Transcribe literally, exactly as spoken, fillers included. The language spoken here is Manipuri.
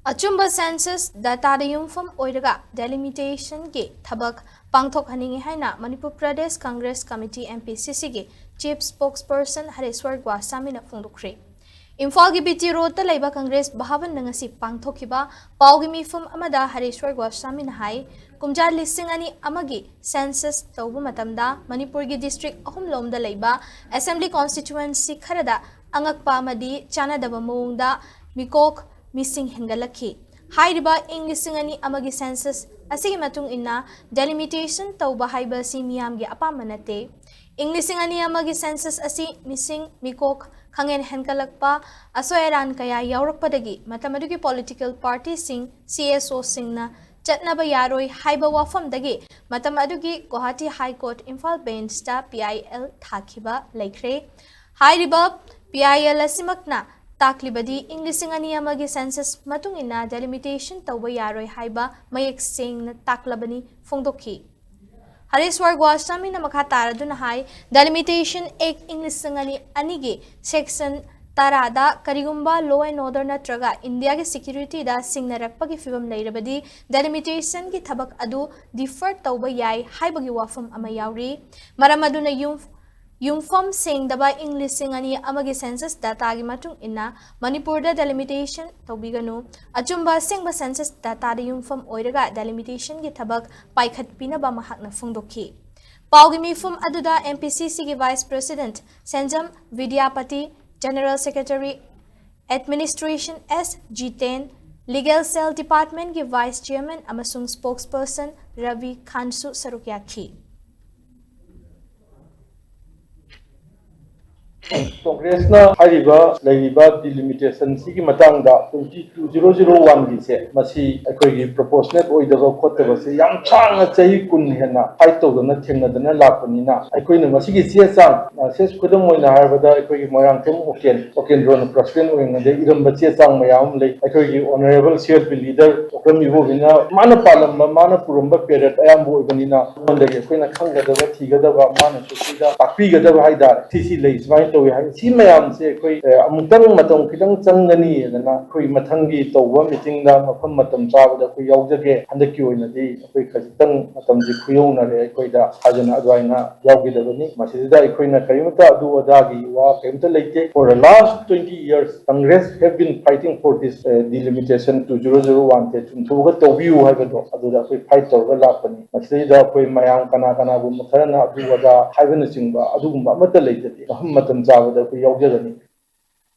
ꯑꯆꯨꯝꯕ census dataꯗ ꯌꯨꯝꯐꯝ ꯑꯣꯏꯔꯒ delimitationꯒꯤ ꯊꯕꯛ ꯄꯥꯡꯊꯣꯛꯍꯟꯅꯤꯡꯏ ꯍꯥꯏꯅ ꯃꯅꯤꯄꯨꯔ ꯄ꯭ꯔꯗꯦꯁ ꯀꯪꯒ꯭ꯔꯦꯁ ꯀꯃꯤꯇꯤ, MPCCꯒꯤ chief spokesperson ꯍꯔꯦꯁ꯭ꯋꯔ ꯒꯣꯁ꯭ꯋꯥꯃꯤꯅ ꯐꯣꯡꯗꯣꯛꯈ꯭ꯔꯦ꯫ ꯏꯝꯐꯥꯜꯒꯤ BT Roadꯇ ꯂꯩꯕ ꯀꯪꯒ꯭ꯔꯦꯁ ꯚꯕꯟꯗ ꯉꯁꯤ ꯄꯥꯡꯊꯣꯛꯈꯤꯕ ꯄꯥꯎꯒꯤ ꯃꯤꯐꯝ ꯑꯃꯗ ꯍꯔꯦꯁ꯭ꯋꯔ ꯒꯣꯁ꯭ꯋꯥꯃꯤꯅ ꯍꯥꯏ, ꯀꯨꯝꯖꯥ ꯂꯤꯁꯤꯡ ꯑꯅꯤ ꯑꯃꯒꯤ census ꯇꯧꯕ ꯃꯇꯝꯗ ꯃꯅꯤꯄꯨꯔꯒꯤ district ꯑꯍꯨꯝꯂꯣꯝꯗ ꯂꯩꯕ assembly constituency ꯈꯔꯗ ꯑꯉꯛꯄ ꯑꯃꯗꯤ ꯆꯥꯟꯅꯗꯕ ꯃꯑꯣꯡꯗ ꯃꯤꯀꯣꯛ ꯃꯤꯁꯤꯡ ꯍꯦꯟꯒꯠꯂꯛꯈꯤ꯫ ꯍꯥꯏꯔꯤꯕ ꯏꯪ ꯂꯤꯁꯤꯡ ꯑꯅꯤ ꯑꯃꯒꯤ census ꯑꯁꯤꯒꯤ ꯃꯇꯨꯡ ꯏꯟꯅ delimitation ꯇꯧꯕ ꯍꯥꯏꯕ ꯑꯁꯤ ꯃꯤꯌꯥꯝꯒꯤ ꯑꯄꯥꯝꯕ ꯅꯠꯇꯦ꯫ ꯏꯪ ꯂꯤꯁꯤꯡ ꯑꯅꯤ ꯑꯃꯒꯤ census ꯑꯁꯤ ꯃꯤꯁꯤꯡ, ꯃꯤꯀꯣꯛ, ꯈꯪꯍꯦꯟ ꯍꯦꯟꯒꯠꯂꯛꯄ, ꯑꯁꯣꯏ ꯑꯔꯥꯟ ꯀꯌꯥ ꯌꯥꯎꯔꯛꯄꯗꯒꯤ ꯃꯇꯝ ꯑꯗꯨꯒꯤ political partyꯁꯤꯡ, CSOꯁꯤꯡꯅ ꯆꯠꯅꯕ ꯌꯥꯔꯣꯏ ꯍꯥꯏꯕ ꯋꯥꯐꯝꯗꯒꯤ ꯃꯇꯝ ꯑꯗꯨꯒꯤ Guwahati High Court Imphal benchꯇ PIL ꯊꯥꯈꯤꯕ ꯂꯩꯈ꯭ꯔꯦ꯫ ꯍꯥꯏꯔꯤꯕ PIL ꯑꯁꯤꯃꯛꯅ ꯇꯥꯛꯂꯤꯕꯗꯤ ꯏꯪ ꯂꯤꯁꯤꯡ ꯑꯅꯤ ꯑꯃꯒꯤ census ꯃꯇꯨꯡ ꯏꯟꯅ delimitation ꯇꯧꯕ ꯌꯥꯔꯣꯏ ꯍꯥꯏꯕ ꯃꯌꯦꯛ ꯁꯦꯡꯅ ꯇꯥꯛꯂꯕꯅꯤ ꯐꯣꯡꯗꯣꯛꯈꯤ꯫ ꯍꯔꯦꯁ꯭ꯋꯔ ꯒꯣꯁ꯭ꯋꯥꯃꯤꯅ ꯃꯈꯥ ꯇꯥꯔꯗꯨꯅ ꯍꯥꯏ, Delimitation Act ꯏꯪ ꯂꯤꯁꯤꯡ ꯑꯅꯤ ꯑꯅꯤꯒꯤ section ꯇꯔꯥꯗ ꯀꯔꯤꯒꯨꯝꯕ law and order ꯅꯠꯇ꯭ꯔꯒ ꯏꯟꯗꯤꯌꯥꯒꯤ securityꯗ ꯁꯤꯡꯅꯔꯛꯄꯒꯤ ꯐꯤꯚꯝ ꯂꯩꯔꯕꯗꯤ delimitationꯒꯤ ꯊꯕꯛ ꯑꯗꯨ defer ꯇꯧꯕ ꯌꯥꯏ ꯍꯥꯏꯕꯒꯤ ꯋꯥꯐꯝ ꯑꯃ ꯌꯥꯎꯔꯤ꯫ ꯃꯔꯝ ꯑꯗꯨꯅ ꯌꯨꯝ, ꯌꯨꯝꯐꯝ ꯁꯦꯡꯗꯕ ꯏꯪ ꯂꯤꯁꯤꯡ ꯑꯅꯤ ꯑꯃꯒꯤ census dataꯒꯤ ꯃꯇꯨꯡ ꯏꯟꯅ ꯃꯅꯤꯄꯨꯔꯗ delimitation ꯇꯧꯕꯤꯒꯅꯨ꯫ ꯑꯆꯨꯝꯕ ꯑꯁꯦꯡꯕ census dataꯗ ꯌꯨꯝꯐꯝ ꯑꯣꯏꯔꯒ delimitationꯒꯤ ꯊꯕꯛ ꯄꯥꯏꯈꯠꯄꯤꯅꯕ ꯃꯍꯥꯛꯅ ꯐꯣꯡꯗꯣꯛꯈꯤ꯫ ꯄꯥꯎꯒꯤ ꯃꯤꯐꯝ ꯑꯗꯨꯗ MPCCꯒꯤ vice president ꯁꯦꯟꯖꯝ Bidyapati, general secretary administration S Jiten, legal cell departmentꯀꯤ vice chairman ꯑꯃꯁꯨꯡ spokesperson ꯔꯕꯤ ꯈꯥꯟꯁꯨ ꯁꯔꯨꯛ ꯌꯥꯈꯤ꯫ ꯀꯣꯡꯒ꯭ꯔꯦꯁꯅ ꯍꯥꯏꯔꯤꯕ ꯂꯩꯔꯤꯕ delimitation ꯁꯤꯒꯤ ꯃꯇꯥꯡꯗ twenty two zero zero one ꯒꯤꯁꯦ ꯃꯁꯤ ꯑꯩꯈꯣꯏꯒꯤ proportionate ꯑꯣꯏꯗꯕ ꯈꯣꯠꯇꯕꯁꯦ ꯌꯥꯝ ꯁꯥꯡꯅ ꯆꯍꯤ ꯀꯨꯟ ꯍꯦꯟꯅ fight ꯇꯧꯗꯅ ꯊꯦꯡꯅꯗꯅ ꯂꯥꯛꯄꯅꯤꯅ, ꯑꯩꯈꯣꯏꯅ ꯃꯁꯤꯒꯤ ꯆꯦ ꯆꯥꯡ, ꯁꯦ ꯈꯨꯗꯝ ꯑꯣꯏꯅ ꯍꯥꯏꯔꯕꯗ, ꯑꯩꯈꯣꯏꯒꯤ ꯃꯣꯏꯔꯥꯡꯊꯦꯝ ꯑꯣꯀꯦꯟ, ꯑꯣꯀꯦꯟꯗ꯭ꯔꯣꯅ president ꯑꯣꯏꯔꯤꯉꯩꯗ ꯏꯔꯝꯕ ꯆꯦ ꯆꯥꯡ ꯃꯌꯥꯝ ꯑꯃ ꯂꯩ꯫ ꯑꯩꯈꯣꯏꯒꯤ honourable C L P leader Okram ꯏꯕꯣꯕꯤꯅ ꯃꯥꯅ ꯄꯥꯜꯂꯝꯕ, ꯃꯥꯅ ꯄꯨꯔꯝꯕ period ꯑꯌꯥꯝꯕ ꯑꯣꯏꯕꯅꯤꯅ, ꯑꯩꯉꯣꯟꯗꯒꯤ ꯑꯩꯈꯣꯏꯅ ꯈꯪꯒꯗꯕ, ꯊꯤꯒꯗꯕ, ꯃꯥꯅꯁꯨ ꯑꯩꯈꯣꯏꯗ ꯇꯥꯛꯄꯤꯒꯗꯕ ꯍꯥꯏꯇꯥꯔꯦ꯫ ꯁꯤꯁꯤ ꯂꯩ, ꯁꯨꯃꯥꯏꯅ ꯇꯧ꯫ ꯇꯧꯏ ꯍꯥꯏ꯫ ꯁꯤ ꯃꯌꯥꯝꯁꯦ ꯑꯩꯈꯣꯏ ꯑꯃꯨꯛꯇꯪ ꯃꯇꯝ ꯈꯤꯇꯪ ꯆꯪꯒꯅꯤ ꯑꯗꯨꯅ ꯑꯩꯈꯣꯏ ꯃꯊꯪꯒꯤ ꯇꯧꯕ ꯃꯤꯇꯤꯡꯗ ꯃꯐꯝ ꯃꯇꯝ ꯆꯥꯕꯗ ꯑꯩꯈꯣꯏ ꯌꯥꯎꯖꯒꯦ꯫ ꯍꯟꯗꯛꯀꯤ ꯑꯣꯏꯅꯗꯤ ꯑꯩꯈꯣꯏ ꯈꯖꯤꯛꯇꯪ ꯃꯇꯝꯁꯤ ꯈꯨꯌꯧꯅꯔꯦ ꯑꯩꯈꯣꯏꯗ ꯍꯥꯏꯗꯅ ꯑꯗꯨꯃꯥꯏꯅ ꯌꯥꯎꯈꯤꯗꯕꯅꯤ꯫ ꯃꯁꯤꯗ ꯑꯩꯈꯣꯏꯅ ꯀꯔꯤꯃꯇ ꯑꯗꯨ ꯑꯗꯥꯒꯤ ꯋꯥ ꯀꯔꯤꯃꯇ ꯂꯩꯇꯦ꯫ For the last twenty years Congress have been fighting for this delimitation two zero zero one ꯁꯦ ꯆꯨꯝꯊꯣꯛꯑꯒ ꯇꯧꯕꯤꯌꯨ ꯍꯥꯏꯕꯗꯣ ꯑꯗꯨꯗ ꯑꯩꯈꯣꯏ ꯐꯥꯏꯠ ꯇꯧꯔꯒ ꯂꯥꯛꯄꯅꯤ꯫ ꯃꯁꯤꯗꯩꯗ ꯑꯩꯈꯣꯏ ꯃꯌꯥꯝ ꯀꯅꯥ ꯀꯅꯥꯒꯨꯝꯕ ꯈꯔꯅ ꯑꯗꯨ ꯑꯗꯥ ꯍꯥꯏꯕꯅꯆꯤꯡꯕ ꯑꯗꯨꯒꯨꯝꯕ ꯑꯃꯠꯇ ꯂꯩꯇꯦ꯫ ꯃꯐꯝ ꯃꯇꯝ ꯆꯥꯕꯗ ꯑꯩꯈꯣꯏ ꯌꯥꯎꯖꯒꯅꯤ꯫